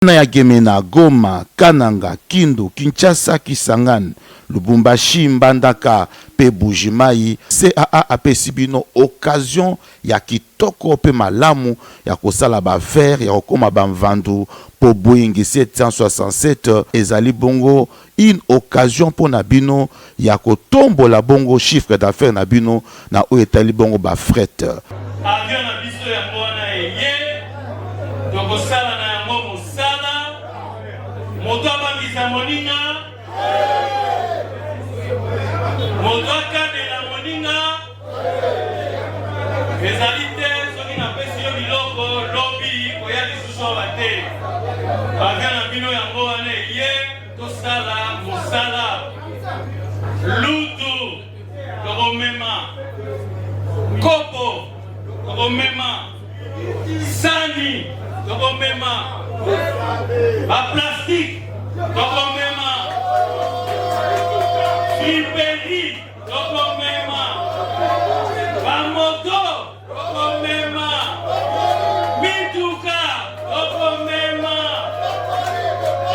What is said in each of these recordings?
Bana ya Gemena, Goma, Kananga, Kindu, Kinshasa, Kisangani, Lubumbashi, Mbandaka pe Buji-Mayi, CAA apesi bino occasion ya kitoko pe malamu ya kosala ba affaires, ya kokoma ba mvandu po Boeing 767 ezali bongo une occasion po na bino ya kotombola bongo chiffre d'affaires na bino na oyo etali bongo ba fret. Avion na biso yango wana eye, tokosala na yango mosala, moto abangisa moninga, moto akanela moninga, ezali te soki napesi yo biloko lobi koya lisusu awa te. Avion na bino yango wana eye, tosala mosala lutu tokomema kopo tokomema sani tokomema baplastike tokomema friperi tokomema bamoto Tokomema mituka, tokomema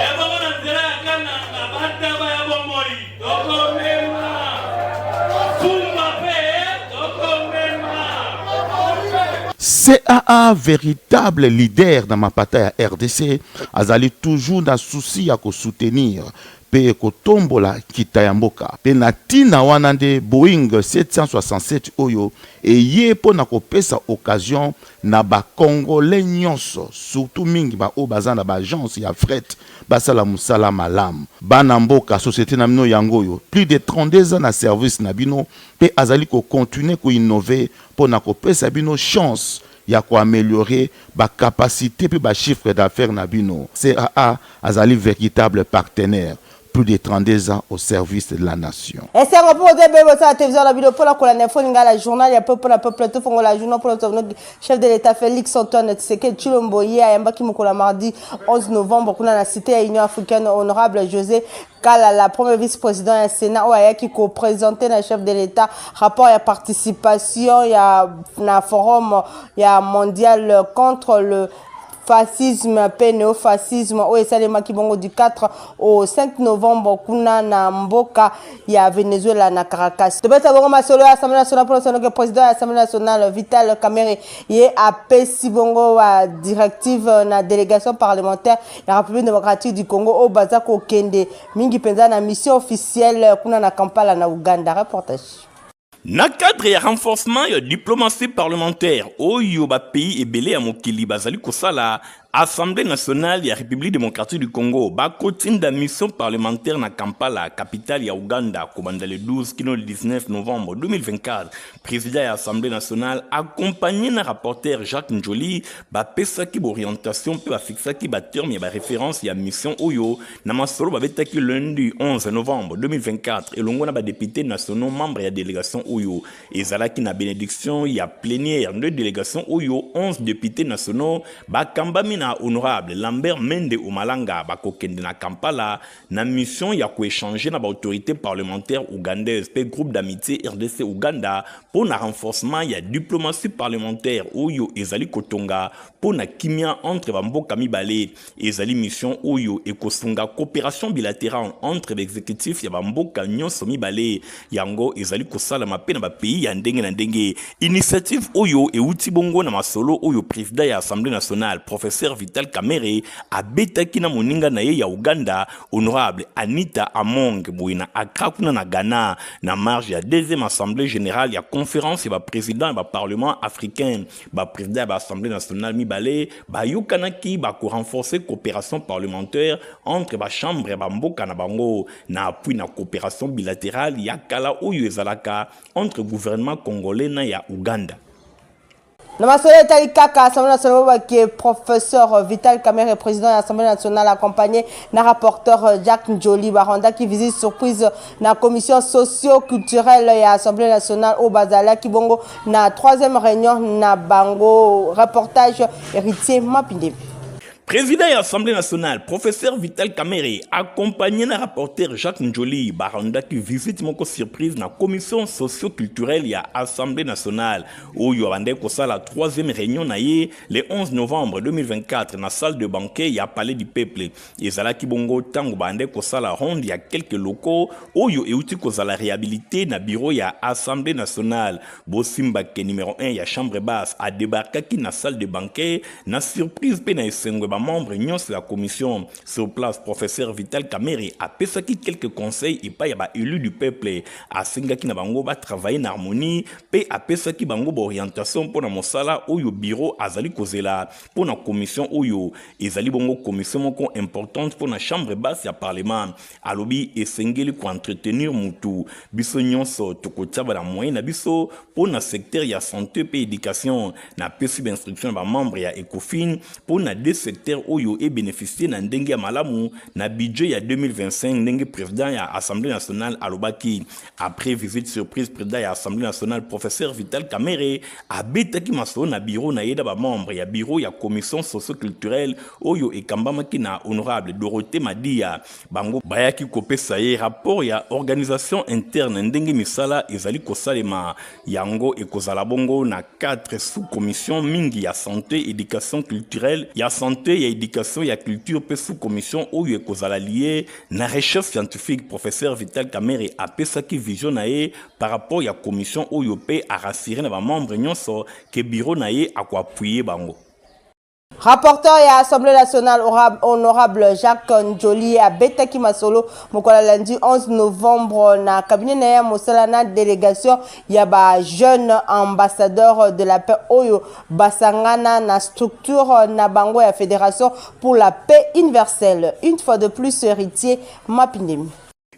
ebongo na nzela ya Kananga, bataba ya bomoi, tokomema fumba pe tokomema. CAA veritable leader na mapata ya rdc azali toujours na souci ya ko soutenir mpe kotombola nkita ya mboka. Mpe na ntina wana nde Boeing 767 oyo eye mpo na kopesa occasion na ba Congolais nyonso, surtout mingi ba oyo baza na ba agences ya fret basala mosala malamu. Bana mboka, societe na bino yango oyo, plus de 32 ans na service na bino mpe azali ko continuer ko innover mpo na kopesa bino chance ya ko ameliorer ba capacites mpe ba chiffres d'affaires na bino. CAA azali veritable partenaire, plus de 32 ans au service de la nation. Esengo mpo boza ebele bosala television na bino mpo na kolanda info lingala journal ya peuple na peuple tofongola journal mpo na kozwa bino chef de l'État Félix Antoine Tshisekedi Tshilombo ye ayambaki mokolo ya mardi 11 novembre kuna na cité ya Union africaine honorable José Kalala, premier vice-président ya Sénat oyo ayaki ko présenter na chef de l'État rapport ya participation ya na forum ya mondial contre le fascisme mpe néofascisme oyo esalemaki bongo du 4 au 5 novembre kuna na mboka ya Venezuela na Caracas. Tobeta bongo masolo ya Assemblée nationale mpona sonoke président ya Assemblée nationale Vital Kamerhe ye apesi bongo ba directive na délégation parlementaire ya République démocratique du Congo oyo baza kokende mingi mpenza na mission officielle kuna na Kampala na Ouganda. Reportage. Na cadre ya renforcement ya diplomatie parlementaire oyo ba pays ebele ya mokili bazali kosala, Assemblee nationale ya Republique democratique du Congo bakotinda mission parlementaire na Kampala, capitale ya Ouganda, kobanda le 12 kino le 19 novembre 2024. President ya Assemblee nationale accompagné na rapporteur Jacques Ndjoli bapesaki baorientation mpe bafixaki baterme ya bareference ya mission oyo na masolo babetaki lundi 11 novembre 2024 elongo na badepute nationaux membre ya delegation oyo ezalaki na benediction ya plenière nde delegation oyo 11 deputes nationaux bakambami na honorable Lambert Mende Omalanga bakokende na Kampala na mission ya koechange na baautorité parlementaire ougandaise mpe groupe d'amitié RDC Ouganda mpo na renforcement ya diplomatie parlementaire oyo ezali kotonga mpo na kimia entre bamboka mibale. Ezali mission oyo ekosunga cooperation bilaterale entre baexecutif ya bamboka nyonso mibale. Yango ezali kosalama mpe na bapays ya ndenge na ndenge. Initiative oyo euti bongo na masolo oyo president ya Assemblee nationale professeur Vital Kamerhe abetaki na moninga na ye ya Ouganda honorable Anita Among boye na Accra kuna na Ghana na marge ya deuxième assemblée générale ya conférence ya ba president ya ba parlement africain. Ba president ya ba assemblée nationale mibale bayokanaki ba ko renforcer coopération parlementaire entre ba chambre ya ba mboka na bango na appui na coopération bilaterale ya kala oyo ezalaka entre gouvernement congolais na ya Ouganda. Na masolo etali kaka Assemblée nationale bobaki professeur Vital Kamerhe président ya Assemblée nationale accompagné na rapporteur Jacques Ndjoli barendaki visite surprise na commission socio-culturelle ya Assemblée nationale oyo bazalaki bongo na troisième réunion na bango. Reportage Héritier Mapindembi. Président ya Assemblée nationale, professeur Vital Kamerhe, accompagné na rapporteur Jacques Ndjoli, barandaki visite moko surprise na commission socio-culturelle ya Assemblée nationale oyo abandaki kosala troisième réunion na ye le 11 novembre 2024 na salle de banquet ya Palais du Peuple. Ezalaki bongo ntango bandaki kosala ronde ya quelques locaux oyo euti kozala réhabilité na bureau ya Assemblée nationale. Bosimbake numéro 1 ya chambre basse adébarkaki na salle de banquet na surprise mpe na esengo ya bamembre nyonso ya commission. Sur place, professeur Vital Kamerhe apesaki quelques conseils epai ya baélu du peuple. Asengaki na bango batravaille na harmonie mpe apesaki bango baorientation mpo na mosala oyo bureau azali kozela mpo na commission oyo ezali bongo commission moko importante mpo na chambre basse ya parlement. Alobi esengeli koentretenir mutu, biso nyonso tokotia bana moyen na biso mpo na secteur ya santé mpe éducation. Napesi bainstruction ya bamembre ya Ecofin mpo na deux secteurs oyo ebénéficie na ndenge ya malamu na budget ya 2025, ndenge président ya Assemblée nationale alobaki. Après visite surprise, président ya Assemblée nationale, professeur Vital Kamerhe, abetaki masolo na bureau na ye na bamembre ya bureau ya commission socioculturelle oyo ekambamaki na honorable Dorothée Madia. Bango bayaki kopesa ye rapport ya organisation interne, ndenge misala ezali kosalema. Yango ekozala bongo na 4 sous-commission mingi ya santé, éducation, culturelle, ya santé, ya éducation, ya culture mpe sous-commission oyo ekozala lié na recherche scientifique. Professeur Vital Kamerhe apesaki vision na ye par rapport ya commission oyo mpe arassurer na bamembre nyonso ke bureau na ye akoappuyer bango. Rapporteur ya Assemblée nationale, honorable Jacques Ndjoli, abetaki masolo mokolo lundi 11 novembre na cabinet na ye mosala na délégation ya ba jeune ambassadeur de la paix oyo basangana na structure na bango ya Fédération pour la paix universelle. Une fois de plus, Héritier Mapindemi.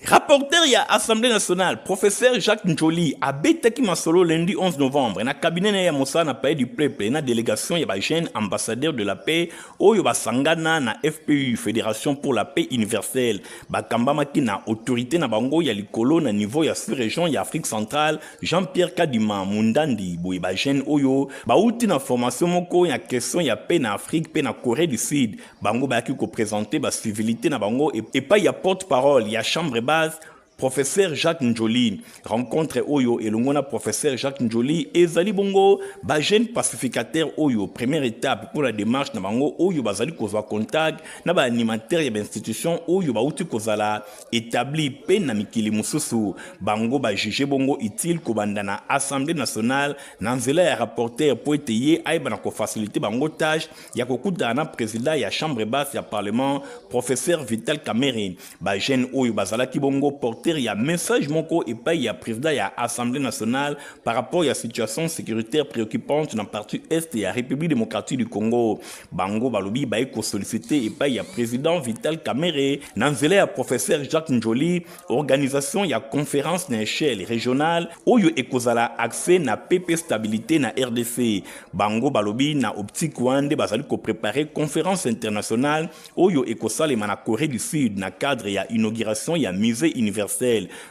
Rapporteur ya Assemblée nationale, professeur Jacques Ndjoli, abetaki masolo lundi 11 novembre na cabinet na ye ya mosala na Palais du Peuple na délégation ya bajeune ambassadeur de la paix oyo basangana na FPU, Fédération pour la paix universelle. Bakambamaki na autorité na bango ya likolo na niveau ya sous-région ya Afrique centrale, Jean-Pierre Kadima Mundandi. Boye bajeune oyo bauti na formation moko ya question ya paix na Afrique mpe na Corée du Sud. Bango bayaki koprésenter bacivilité na bango epai ya porte-parole ya chambre basse, professeur Jacques Ndjoli. Rencontre oyo elongo na professeur Jacques Ndjoli ezali bongo bajeune pacificateur oyo première étape pour la démarche na bango oyo bazali kozwa contact na baanimateur ya bainstitution oyo bauti kozala établi mpe na mikili mosusu. Bango bajuge bongo utile kobanda na Assemblée nationale na nzela ya rapporteur mpo ete ye ayeba na kofaciliter bango tâche ya kokutana na président ya chambre basse ya parlement, professeur Vital Kamerhe. Bajeune oyo bazalaki bongo porteur ya message moko epai ya président ya Assemblée nationale par rapport ya situation sécuritaire préoccupante na partie est ya République démocratique du Congo. Bango balobi baye kosolliciter epai ya président Vital Kamerhe na nzela ya professeur Jacques Ndjoli organisation ya conférence na échelle régionale oyo ekozala axée na paix mpe stabilité na RDC. Bango balobi na optique wana nde bazali kopréparer conférence internationale oyo ekosalema na Corée du Sud na cadre ya inauguration ya musée universel.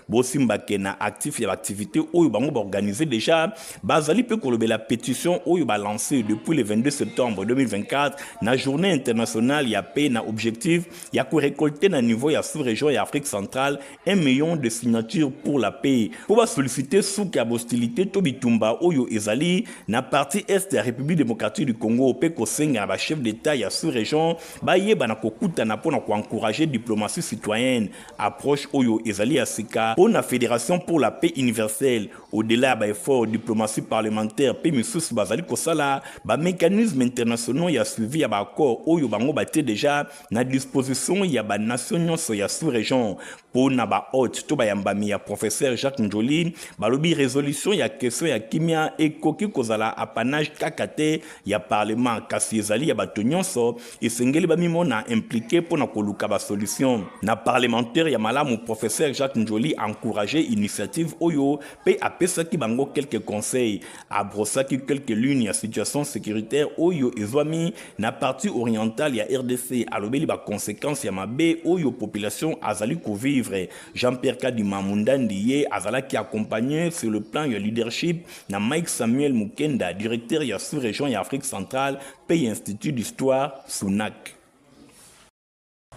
Bosimbake na actif ya baactivité oyo bango baorganize déjà, bazali mpe kolobela pétition oyo balancé depuis le 22 septembre 2024 na journée internationale ya paix, na objectif ya korécolter na niveau ya sous-région ya Afrique centrale 1 million de signatures pour la paix, mpo basolliciter suka ya bahostilité to bitumba oyo ezali na partie est ya République démocratique du Congo, mpe kosenga na bachef d'état ya sous-région bayeba na kokutana mpo na koencourager diplomatie citoyenne, approche oyo ezali ya sika mpo na Fédération pour la paix universelle. Au-delà ya baeffort diplomatie parlementaire mpe misusu bazali kosala, bamécanisme internationaux ya suivi ya baaccord oyo bango batie déjà na disposition ya banation nyonso ya sous-région. Mpo na bahôte to bayambami ya professeur Jacques Ndjoli, balobi résolution ya question ya kimia ekoki kozala apanage kaka te ya parlement, kasi ezali ya bato nyonso esengeli bamimona impliqué mpo na koluka basolution. Na parlementaire ya malamu, professeur Jacques Ndjoli encouragé initiative oyo mpe apesaki bango quelques conseils. Abrossaki quelques lignes ya situation sécuritaire oyo ezwami na partie orientale ya RDC. Alobeli baconséquence ya mabe oyo population azali kovivre. Jean-Pierre Kadima Mundandi, ye azalaki accompagné sur le plan ya leadership na Mike Samuel Mukenda, directeur ya sous-région ya Afrique centrale mpe Institut d'histoire Sunak.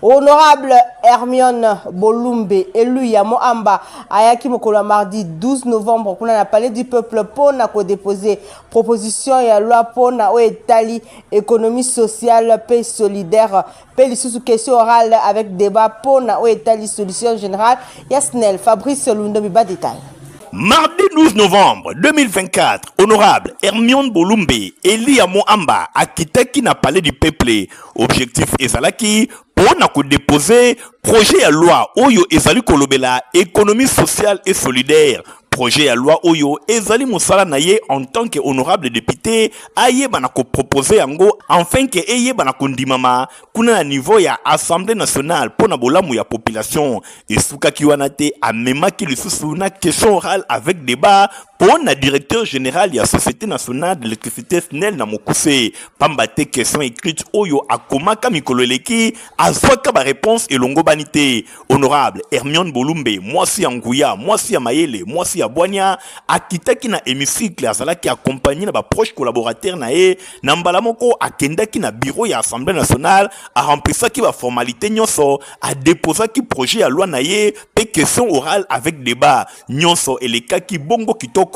Honorable Hermione Bolumbe, élu ya Moamba, ayaki mokolo ya mardi 12 novembre kuna na Palais du Peuple mpo na kodepose proposition ya loi mpo na oyo etali économie sociale mpe solidaire mpe lisusu question orale avec débat mpo na oyo etali solution générale ya SNEL. Fabrice Lundobi, ba détail. Mardi 12 novembre 2024, honorable Hermione Bolumbe, élu ya Moamba, akitaki na Palais du Peuple. Objectif ezalaki mpo na kodepose projet ya loi oyo ezali kolobela économie sociale et solidaire. Projet ya loi oyo ezali mosala na ye en tant que honorable député ayeba na kopropose yango afin ke eyeba na kondimama kuna na niveau ya Assemblée nationale mpo na bolamu ya population. Esukaki wana te, amemaki lisusu na question orale avec débat mpo na directeur général ya Société nationale d'électricité, SNEL na mokuse, pamba te question écrite oyo akomaka mikolo eleki azwaka baréponse elongobani te. Honorable Hermione Bolumbe, mwasi ya nguya, mwasi ya mayele, mwasi ya bwanya, akitaki na hémicycle. Azalaki accompagné na baproche collaborateur na ye. Na mbala moko akendaki na bureau ya Assemblée nationale, aremplisaki baformalité nyonso, adeposaki projet ya loi na ye mpe question orale avec débat. Nyonso elekaki bongo kitoko.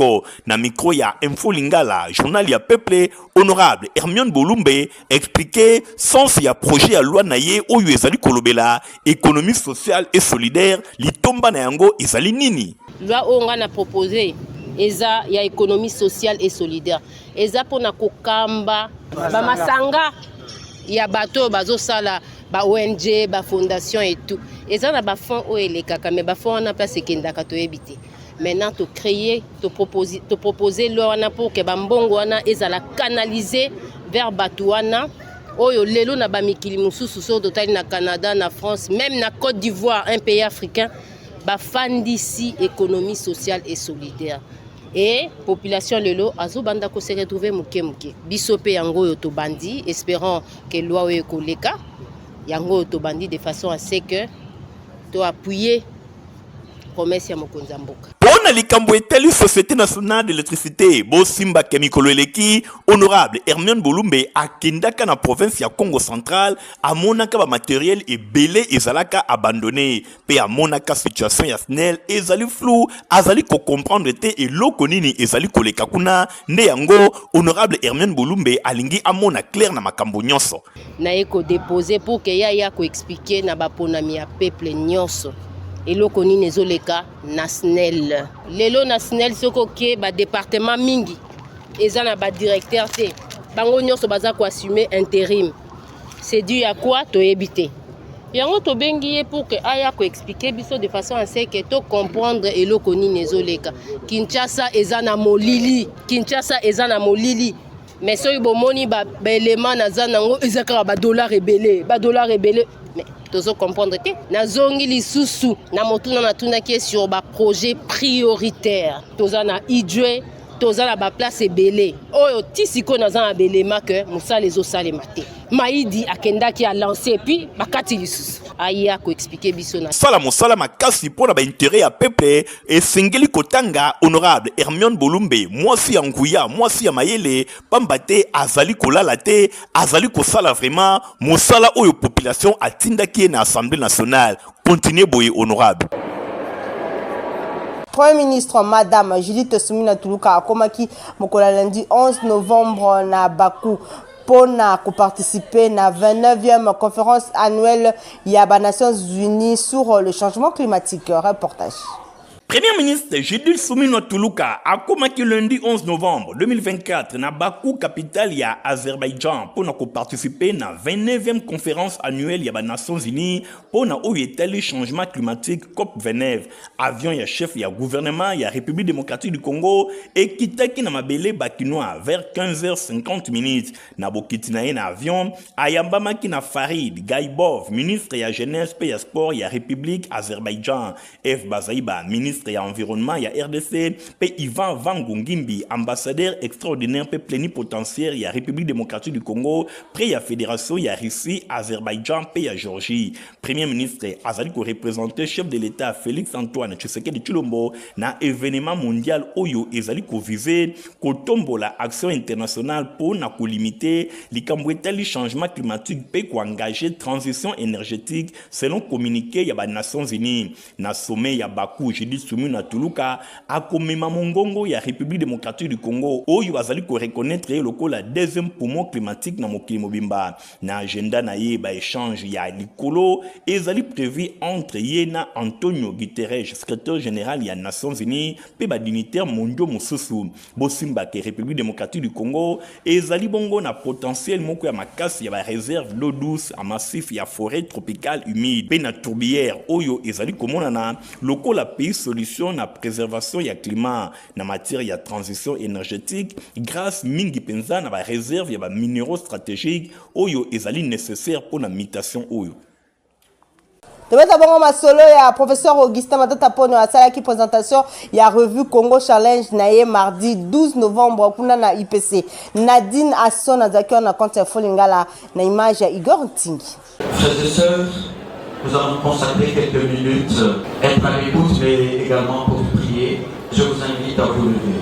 Na micro ya Info Lingala, journal ya peuple, honorable Hermione Bolumbe explique sens ya projet ya loi na ye oyo ezali kolobela économie sociale et solidaire. Litomba na yango ezali nini? Loi oyo ngai na propose eza ya économie sociale et solidaire. Eza mpona kokamba bamasanga ya bato oyo bazosala ba ONG, bafondation et tout. Eza na bafond oyo elekaka, mais bafond wana, place ekendaka toyebi te. Maintenant tocréer, topropose loi wana pour ke bambongo wana ezala canalisé vers bato wana oyo lelo na bamikili mosusu. Soki totali na Canada, na France, même na Côte d'Ivoire, un pays africain, bafandisi économie sociale et solidaire et population lelo azobanda kose retrouver moke moke. Biso mpe yango oyo tobandi, espérons ke loi oyo ekoleka. Yango oyo tobandi de façon à ce que toappuyer promesse ya mokonzi ya mboka. Mpo na likambo etali Société nationale d'électricité, bosimbaka mikolo eleki, honorable Hermione Bolumbe akendaka na province ya Congo Central, amonaka bamatériel ebele ezalaka abandonné mpe amonaka situation ya SNEL ezali flou, azali kocomprendre te eloko nini ezali koleka kuna. Nde yango honorable Hermione Bolumbe alingi amona clair na makambo nyonso. Naye kodepose pour ke ya ya koexpliquer na baponami ya peuple nyonso eloko nini ezoleka na SNEL lelo. Na SNEL, soki oke badépartement mingi, eza na badirecteur te. Bango nyonso baza koassume intérim. C'est dû à quoi? Toyebi te. Yango tobengi ye pour ke aya koexpliquer biso de façon à ce que tocomprendre eloko nini ezoleka. Kinshasa eza na molili, Kinshasa eza na molili. Mais soki bomoni baelema naza nango, eza kaka badollar ebele, badollar ebele, mais tozocomprendre te. Nazongi lisusu na motuna natunaki ye sur baprojet prioritaire. Toza na Idjwi, toza na baplace ebele oyo ti sikoyo naza na belema ke mosala ezosalema te. Maidi akendaki alance, puis bakati lisusu. Aya koexpliquer biso na Sala mosala makasi mpo na baintérêt ya peuple. Esengeli kotanga honorable Hermione Bolumbe, mwasi ya nguya, mwasi ya mayele, pamba te azali kolala te, azali kosala vraiment mosala oyo population atindaki ye na Assemblée nationale. Continue boye, honorable. Premier ministre Madame Judith Suminwa Tuluka akomaki mokolo ya lundi 11 novembre na Bakou mpona koparticiper na 29e conférence annuelle ya banations unies sur le changement climatique. Reportage. Premier ministre Judith Suminwa Tuluka akomaki lundi 11 novembre 2024 na Bakou, capitale ya Azerbaïdjan, mpona koparticiper na 29e conférence annuelle ya banations unies mpona oyo etali changement climatique, COP 29. Avion ya chef ya gouvernement ya République démocratique du Congo ekitaki na mabele bakinois vers 15h50 minutes. Na bokiti na ye na avion, ayambamaki na Farid Gaibov, ministre ya jeunesse mpe ya sport ya République Azerbaïdjan, F Bazaiba, ministre ministre ya Environnement ya rdc, mpe Ivan Vangu Ngimbi, ambassadeur extraordinaire mpe plénipotentiaire ya République démocratique du Congo près ya Fédération ya Russie, Azerbaïdjan mpe ya Géorgie. Premier ministre azali koreprésenter chef de l'État Félix Antoine Tshisekedi Tshilombo na événement mondial oyo ezali koviser kotombola action internationale mpo na kolimiter likambo etali changement climatique mpe koengager transition énergétique, selon communiqué ya ba Nations Unies. Na sommet ya Baku, Judith Suminwa Tuluka akomema mongongo ya République démocratique du Congo oyo azali koreconnaître ye lokola deuxième poumon climatique na mokili mobimba. Na agenda na ye, baéchange ya likolo ezali prévu entre ye na Antonio Guterres, secrétaire général ya Nations Unies, mpe badignitaire mondiaux mosusu. Bosimbake, République démocratique du Congo ezali bongo na potentiel moko ya makasi ya baréserve d'eau douce en massif ya forêt tropicale humide mpe na tourbière oyo ezali komonana lokola pays solution na préservation ya climat na matière ya transition énergétique, grâce mingi mpenza na baréserve ya baminéraux stratégiques oyo ezali nécessaire mpo na mutation oyo. Tobeta bongo masolo ya professeur Augustin Matata Ponyo. Asalaki présentation ya revue Congo Challenge na ye mardi 12 novembre kuna na IPC. Nadine Asson azalaki wana na compte ya Folingala, na image ya Igor Ntingi. Frères et sœurs, nous allons consacrer quelques minutes, être à l'écoute, mais également pour prier. Je vous invite à vous lever.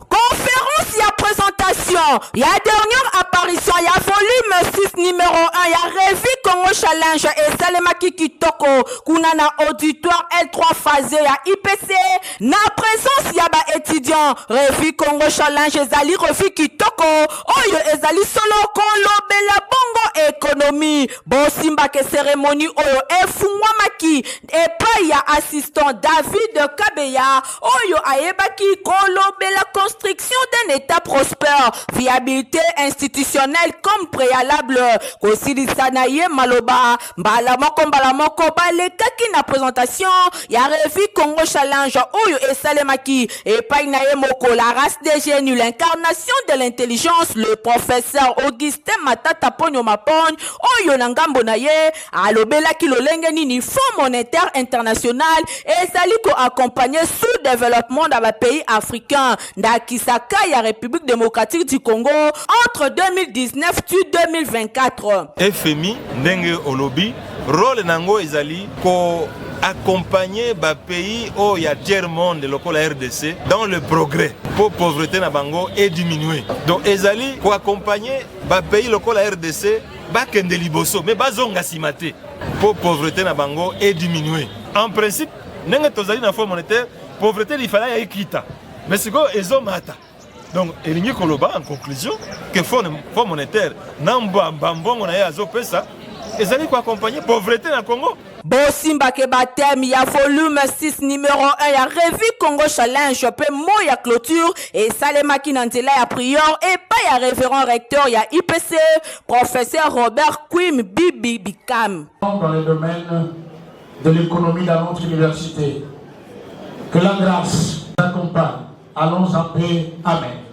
Conférence ya présentation ya dernière apparition ya volume 6 numéro 1 ya revue Congo Challenge esalemaki kitoko kuna na auditoire L3 phase ya IPC, na présence ya baétudiant. Revue Congo Challenge ezali revue kitoko oyo ezali solo kolobela bongo économie. Bosimbaka, cérémonie oyo efungwamaki epai ya assistant David Kabeya oyo ayebaki kolobela construction d'un État prospère, viabilité institutionnelle comme préalable. Kosilisa na ye maloba, mbala moko mbala moko balekaki na présentation ya revue Congo Challenge oyo esalemaki epai na ye moko, la race des génies, l'incarnation de l'intelligence, le professeur Augustin Matata Ponyo Mapon, oyo na ngambo na ye alobelaki lolenge nini Fonds monétaire international ezali koaccompagner sous-développement na bapays africain, ndakisaka ya République démocratique du Congo entre 2019 to 2024. FMI, ndenge olobi, rôle nango ezali ko accompagner bapays oyo ya tiers monde lokola RDC dans le progrès mpo pauvreté na bango ediminue. Donc ezali koaccompagner bapays lokola RDC bakende liboso, mais bazonga nsima te mpo pauvreté na bango ediminue. En principe, ndenge tozali na Fonds monétaire, pauvreté lifala ya ekita, mais sikoyo ezomata. Donc elingi koloba en conclusion que Fonds monétaire na mbongo na ye azopesa ezali koaccompagner pauvreté na Congo. Bosimbake, bathème ya volume 6 numéro 1 ya revue Congo Challenge mpe mot ya clôture esalemaki na nzela ya prière epai ya révérend recteur ya IPC, professeur Robert Quim Bibi Bikam. Dans le domaine de l'économie dans notre université. Que la grâce nous accompagne. Allons en paix. Amen.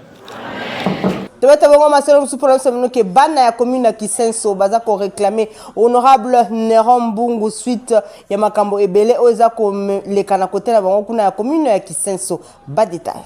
Tobeta bongo masolo mosusu mpona biso minoke. Bana ya commune ya Kisenso baza koréclamer honorable Neron Mbungu suite ya makambo ebele oyo eza koleka na kote na bango kuna ya commune ya Kisenso. Badétail.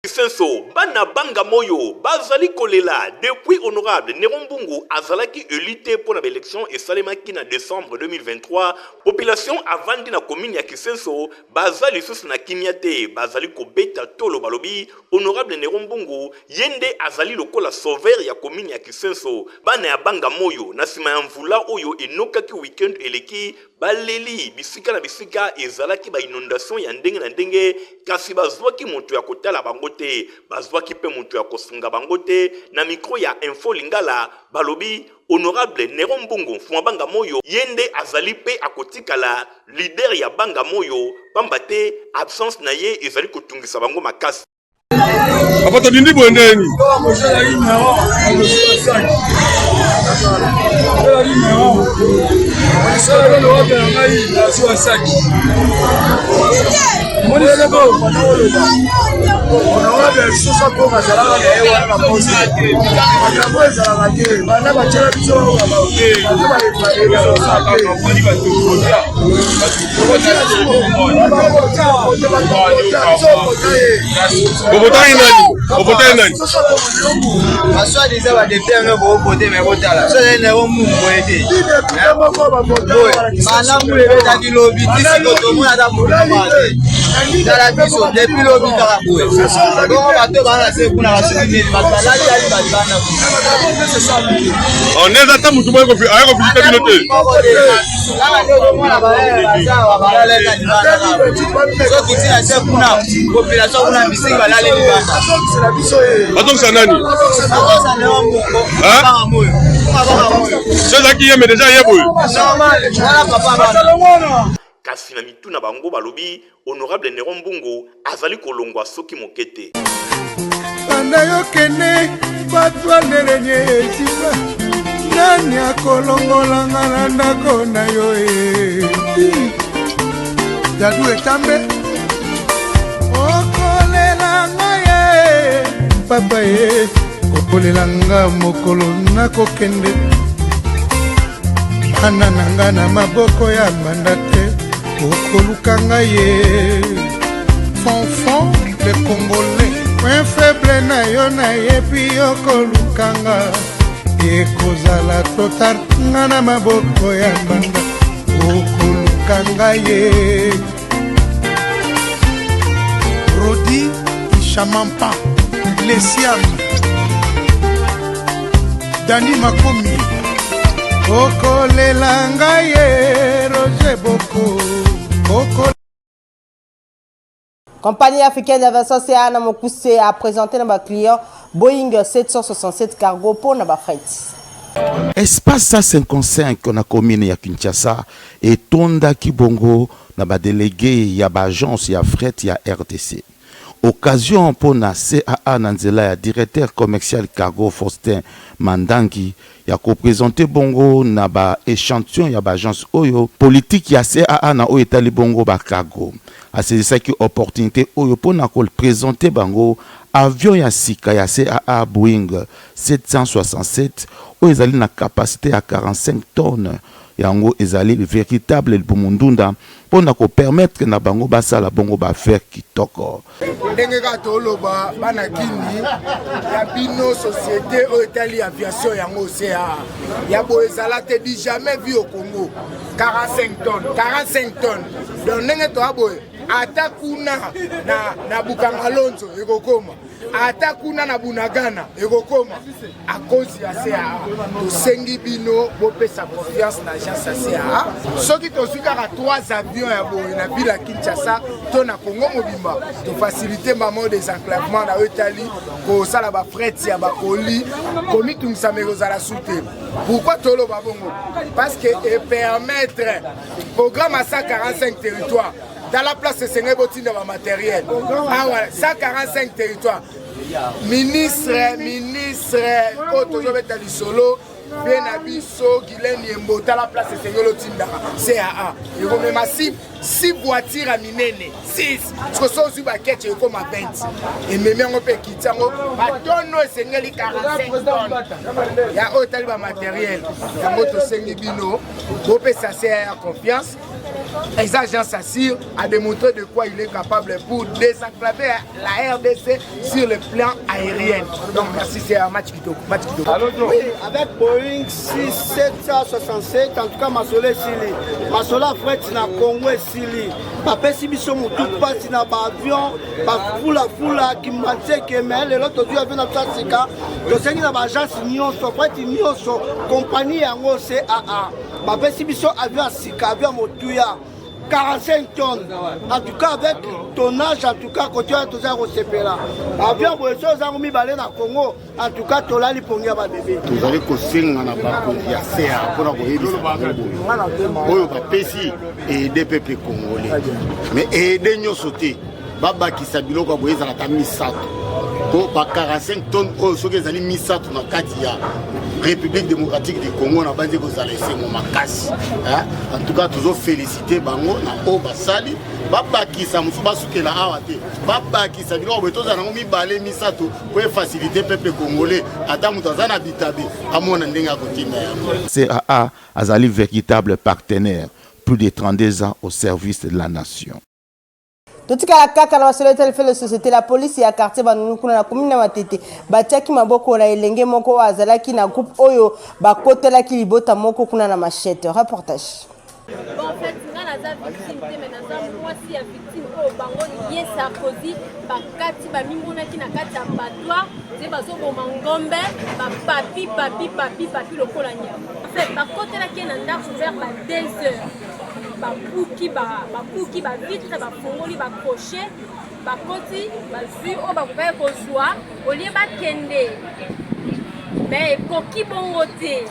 Kisenso, bana banga moyo bazali kolela depuis honorable Neron Mbungu azalaki élu te mpo na baélection esalemaki na décembre 2023. Population avandi na commune ya Kisenso baza lisusu na kimia te. Bazali kobeta tolo, balobi honorable Neron Mbungu ye nde azali lokola sauveur ya commune ya Kisenso. Bana ya banga moyo, na nsima ya mvula oyo enokaki weekend eleki, baleli bisika na bisika ezalaki bainondation ya ndenge na ndenge, kasi bazwaki moto ya kotala bango te, bazwaki mpe moto ya kosunga bango te. Na micro ya Info Lingala, balobi honorable Neron Mbungu, mfuma banga moyo, ye nde azali mpe akotikala leader ya banga moyo, pamba te absence na ye ezali kotungisa bango makasi. Papa, todindi boye ndeni? Honorable na ngai nazwa saki honorable lisusu akoma azalaka na ye wana na poste makambo ezalaka te banda batyela biso bato Bobotaki nani? Bobotaki nani? Baswadiza badepute yango bovote me botala so ezali na mungu boye te banda mbula ebetaki lobi ti siko tomona ata moto moko te tala biso depuis lobi kaka boye bongo bato baa na se kuna basuki nini bato balali ali balibanda kuna nde eza ata motu moko aye kovisite bino te kaka nde ozomona baza balalaka libanda soki ti na se kuna population kuna misiki balali libanda bazongisa nani so ezalaki ye me deja ye boye Kasi na mitu na bango balobi honorable Neron Mbungu azali kolongwa soki moke te. Banda yo kende bato anderenye eziba nani akolongola nga na ndako na yo e dadu etambe okolela nga ye papa ye okolela nga mokolo nakokende bana na nga na maboko ya mbanda te okoluka nga ye fonfon le congolais point faible na yo nayebi okoluka nga ekozala totar nga na maboko ya mbanda okoluka nga ye rodi ishamampa lesiam dani makomi okolela ngai ye roger boko oko Compagnie africaine d'aviation CA na mokuse a présenté na ba clients Boeing 767 cargo mpo na ba fret. Espace 155 na commune ya Kinshasa etondaki bongo na ba delegues ya ba agences ya fret ya rdc. Occasion mpo na CAA na nzela ya directeur commercial cargo Faustin Mandangi ya ko presenter bongo na ba echantillons ya ba agences oyo politique ya CAA na oyo etali bongo ba cargo. Asaisissaki opportunite oyo mpo na ko presenter bango avion ya sika ya CAA Boeing 767 oyo ezali na capacite ya 45 tonnes. Yango ezali veritable libumu ndunda mpo na ko permettre na bango basala bongo ba affaires kitoko. Ndenge kaka toloba bana kini ya bino société oyo etali aviation yango CAA ya boye ezala te du jamais vu au Congo 45 tonnes 45 tonnes donc ndenge toya boye ata kuna na, na Bukangalonzo ekokoma ata kuna na Bunagana ekokoma à cause ya CAA. Tosengi bino bopesa confiance na agence ya CAA. Soki tozwi kaka 3 avions ya boye na ville ya Kinshasa to na Congo mobimba, tofacilite mamo désenclavement na oyo etali kosala ba fret ya bakoli, komitungisama ekozala su te. Pourquoi toloba bongo? Parce que e permettre programme ya 145 territoires tala place esengeli botinda ba materiel awa 145 territoire ministre ministre oyo tozobeta lisolo mpe na biso Guylaine Yembo tala place esengeli otindaka CAA ekomema si si voiture ya minene 6 siko so ozwi baketche ekoma 20 ememi yango mpe ekiti yango batono esengeli 45 tonne ya oyo etali bamateriel yango tosengi bino bopesa CAA confiance Eza agence assure a démontré de quoi il est capable pour désenclaver la RDC sur le plan aérien. Donc merci, c'est un match kitoko. Match kitoko. Oui, avec Boeing 6767, en tout cas masolo esili. Masolo ya fret na Congo esili. Bapesi biso motu mpasi na baavion, bafulafula, kimbanseke, mais lelo tozwi avion na biso ya sika. Tosengi na baagence nyonso, fret nyonso, compagnie yango CAA. Bapesi biso avion ya sika, avion ya motuya 45 tonnes. En tout cas avec tonnage, en tout cas côté wana toza kosepela. Avion boye so ozango mibale na Congo, en tout cas tolali pongi ya babebe. Tozali kosenga na bakonzi ya CA mpona koyebisa bango boye oyo bapesi aide peuple congolais, mais aide nyonso te, babakisa biloko ya boye ezala ata misato. Po ba 45 tonnes oyo soki ezali misato na kati ya République démocratique du Congo na banzi kozala esengo makasi. En tout cas tozo féliciter bango na oyo basali, babakisa mosusu basukela awa te, babakisa biloko boye tozala nango mibale misato po efacilite peuple congolais, ata moto aza na bitabe amona ndenge akotinda yango. CAA azali veritable partenaire plus de 32 ans au service de la nation. Totikala kaka na masolo etali felo société. La police ya quartier Bandundu kuna na commune ya Matete batiaki maboko na elenge moko oyo azalaki na groupe oyo bakotelaki libota moko kuna na machette. Reportage. Bon, en fait, nga naza victime te, mais naza mwasi ya victime oyo bango ye Sarkozy bakati bamimonaki na kati ya abattoir nde bazoboma ngombe bapapi papi papi papi lokola nyama. En fait, bakotelaki ye na ndako vers ba 2 heures, babuki babuki ba vitre, bafongoli ba crochet, bakoti, bazwi oyo bakokaki kozwa olie bakende, mais ekoki bongo te,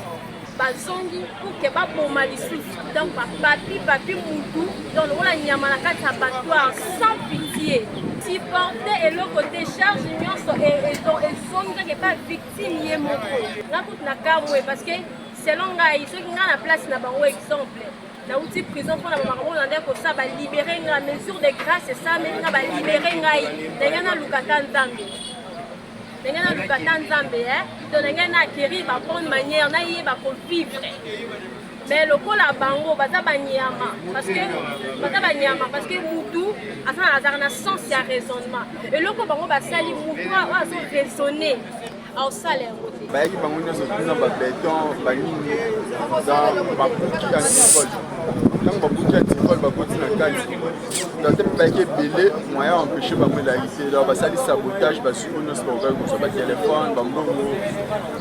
bazongi pour que baboma lisusu. Donc bapapi papi mutu, donc lokola nyama na kati ya abattoir, sans pitié, supporte eloko te, charge nyonso ezongi kaka epa victime ye moko. Nga kutu na kamwe, parce que selon ngai, soki ngai na place na bango, exemple nauti prison mpona bamakambo oyo nandaki kosala, balibere nga, mesure de grâce esalameli nga, balibere ngai, ndenge naluka ta Nzambe, ndenge naluka ta Nzambe, donc ndenge na acquérir ba bonne manière, nayeba kovivre. Mais lokola bango baza banyama, parce que baza banyama, parce que mutu azalaka na sens ya raisonnement, eloko bango basali, mutu oyo azo raisonner aosala yango te. Bayaki bango nyonso kuna, babeton banini, babuki antivol. Ntango babuki antivol, bakoti na kati, ate mpe bayaki ebele, moyen empêche bango elaki te. Donc basali sabotage, bazwi oyo nyonso bakokaki kozwa, batelefone, bambongo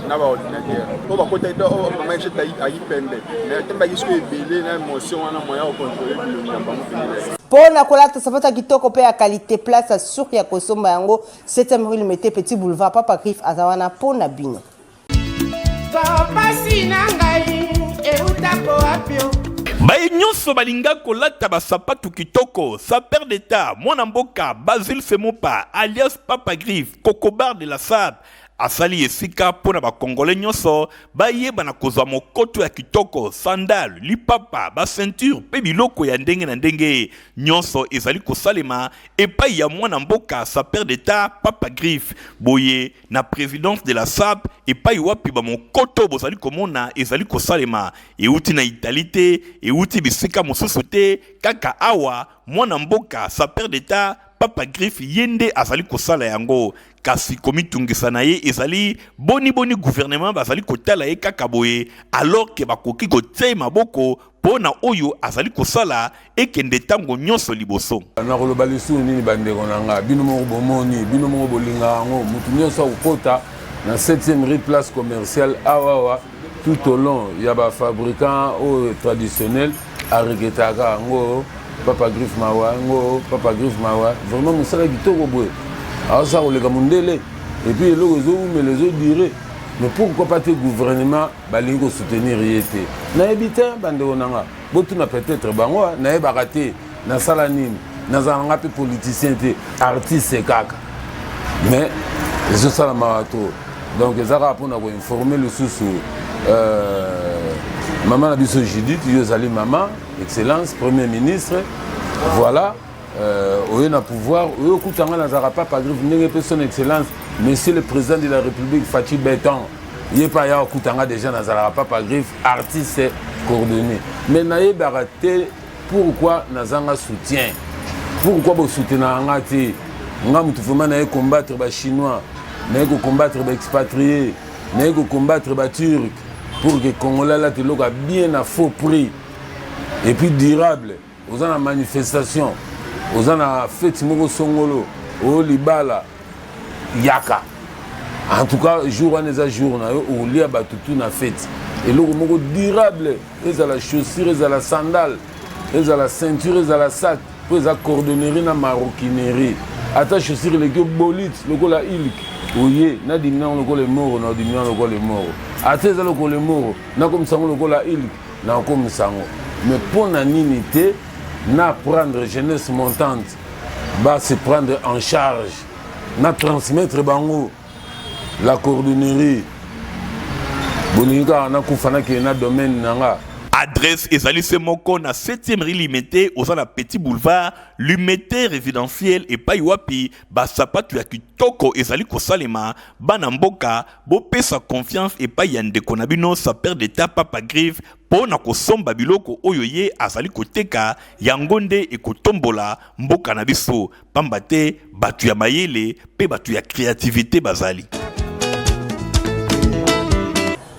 na baordinateur. Oyo bakotaki, oyo mama ejete ayaki pembe, mais ate bayaki sikoyo ebele na émotion wana, moyen ya kocontrole bilongi na bango pene elaki. Mpo na kolata sapato ya kitoko mpe ya qualité, place ya sur ya kosomba yango, 7e rue Limete, Petit Boulevard. Papa Griffe aza wana mpo na bino. Pasi na ngai eutako wapi? Baye nyonso balinga kolata basapatu kitoko, sapeur d'État, mwana mboka Basile Semopa alias Papa Griffe, Kokobar de la Sape, asali esika mpo na bakongole nyonso bayeba na kozwa mokoto ya kitoko, sandale, lipapa, baceinture mpe biloko ya ndenge na ndenge. Nyonso ezali kosalema epai ya mwana mboka sapeur d'État Papa Griffe. Boye na présidence de la SAP, epai wapi bamokoto bozali komona ezali kosalema, euti na Italie te, euti bisika mosusu te, kaka awa mwana mboka sapeur d'État Papa Griffe ye nde azali kosala yango. Kasi komitungisa na ye ezali boni boni gouvernement bazali kotala ye kaka boye, alors ke bakoki kotia ye maboko mpo na oyo azali kosala ekende ntango nyonso liboso. Nakoloba lisusu nini bandeko na nga? Bino moko bomoni, bino moko bolingaka yango. Moto nyonso akokota na 7e rue, place commerciale awawa, tout au long ya bafabricant oyo traditionnel, aregretaka yango. Papa Griffe mawa, yango Papa Griffe mawa, vraiment mosala kitoko boye, aosala koleka mondele, et puis eloko ezowumela, ezodure. Mais pourquoi pas te gouvernement balingi kosoutenir ye te? Nayebi te, bandeko na nga, botuna peut-être bango. Nayebaka te nasala nini, nazala nga mpe politicien te, artiste kaka, mais ezosalamaka trop. Donc eza kaka mpona koinforme lisusu mama na biso Judith. Yo ozali mama excellence premier ministre, voilà, oye na pouvoir, oyo okutanga nazalaka Papa Griffe, ndenge mpe son excellence monsieur le président de la République Fatshi Béton, ye mpe aya okutanga déjà nazalaka Papa Griffe, artiste coordonné. Mais nayebaka te pourquoi nazanga soutien, pourquoi bosoutenaka nga te. Nga motu vraiment naye combattre bachinois, naye kocombattre baexpatrié, naye kocombattre baturc pour que Congolais alata eloko ya bien na faux prix et puis durable. Oza na manifestation, oza na fête moko songolo, oyo libala, yaka. En tout cas jour wana eza jour na yo, okolia bato tu na fête. Eloko moko durable, ezala chaussure, ezala sandale, ezala ceinture, ezala sac, mpo eza cordonnerie na maroquinerie. Ata chaussure eleki bolite lokola ilk, oye nadimi nango lokola emoro, na odimi nango lokola emoro. Ata eza lokola emoro, nakomisa yango lokola ilk, nakomisa yango. Mais mpo na nini te na prendre jeunesse montante ba se prendre en charge? Na transmettre bango la cordonnerie. Bolingi kaka nakufa nakende na domaine na nga. Adresse ezali se moko na 7e rue Limete, oza na Petit Boulevard, Limete résidentiel epai wapi ba sapatu ya kitoko ezali kosalema. Bana mboka bopesa confiance epai ya ndeko na bino sapeur d'etat Papa Griffe mpo na kosomba biloko oyo ye azali koteka, yango nde ekotombola mboka na biso, pamba te bato ya mayele mpe bato ya creativite bazali.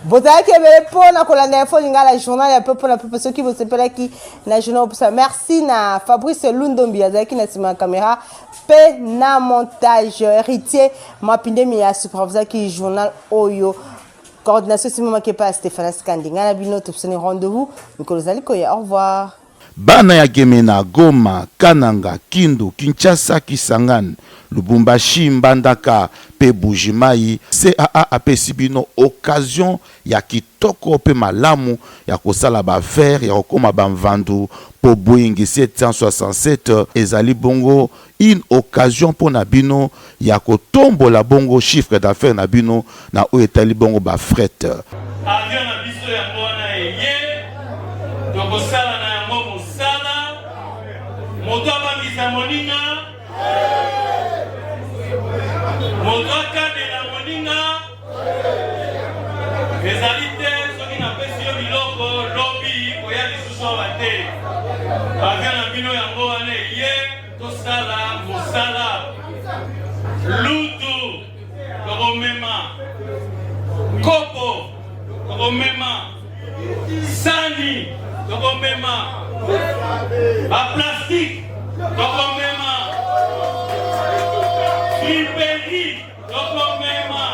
Bozalaki ebele mpo na kolanda info lingala journal ya pepo na pepo. Soki bosepelaki na journal opesa merci na Fabrice Lundombi azalaki na nsima ya kamera mpe na montage, Héritier Mapindemi ya supervisaki journal oyo, coordination esimamaki epai ya Stéphanas Kandi. Ngai na bino topesani rendez-vous mikolo ezali koya. Au revoir. Bana ya Gemena, Goma, Kananga, Kindu, Kinshasa, Kisangani, Lubumbashi, Mbandaka mpe Buji-Mayi, CAA apesi bino occasion ya kitoko mpe malamu ya kosala ba affaires, ya kokoma ba mvandu mpo Boeing 767 ezali bongo une occasion mpo na bino ya kotombola bongo chiffre d'affaires na bino na oyo etali bongo ba fret. Avion na biso yango wana eye, tokosala na yango mosala. Moto abangisa moninga, moto akanela moninga ezali te. Soki napesi yo biloko lobi, koya lisusu awa te. Avion na bino yango wana eye, tosala mosala. Lutu tokomema, kopo tokomema, sani tokomema, baplastique tokomema, friperie tokomema,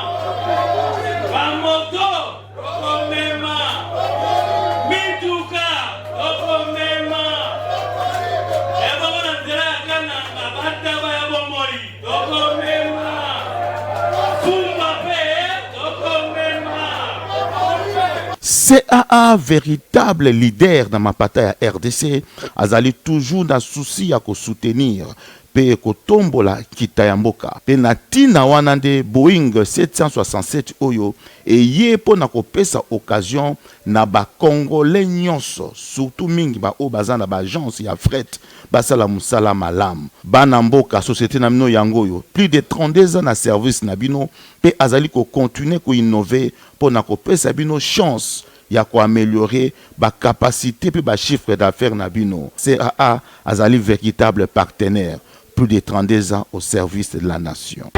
bamoto tokomema, mituka tokomema, ebongo na nzela ya Kananga bataba ya bomoi tokomema, fumba mpe tokomema. CAA veritable leader na mapata ya rdc azali toujours na souci ya ko soutenir mpe kotombola nkita ya mboka. Mpe na ntina wana nde Boeing 767 oyo eye mpo na kopesa occasion na ba Congolais nyonso, surtout mingi ba oyo baza na ba agences ya fret basala mosala malamu. Bana mboka, societe na bino yango oyo, plus de 32 ans na service na bino mpe azali ko continuer ko innover mpo na kopesa bino chance ya ko ameliorer ba capacites mpe ba chiffres d'affaires na bino. CAA azali veritable partenaire, plus de 32 ans au service de la nation.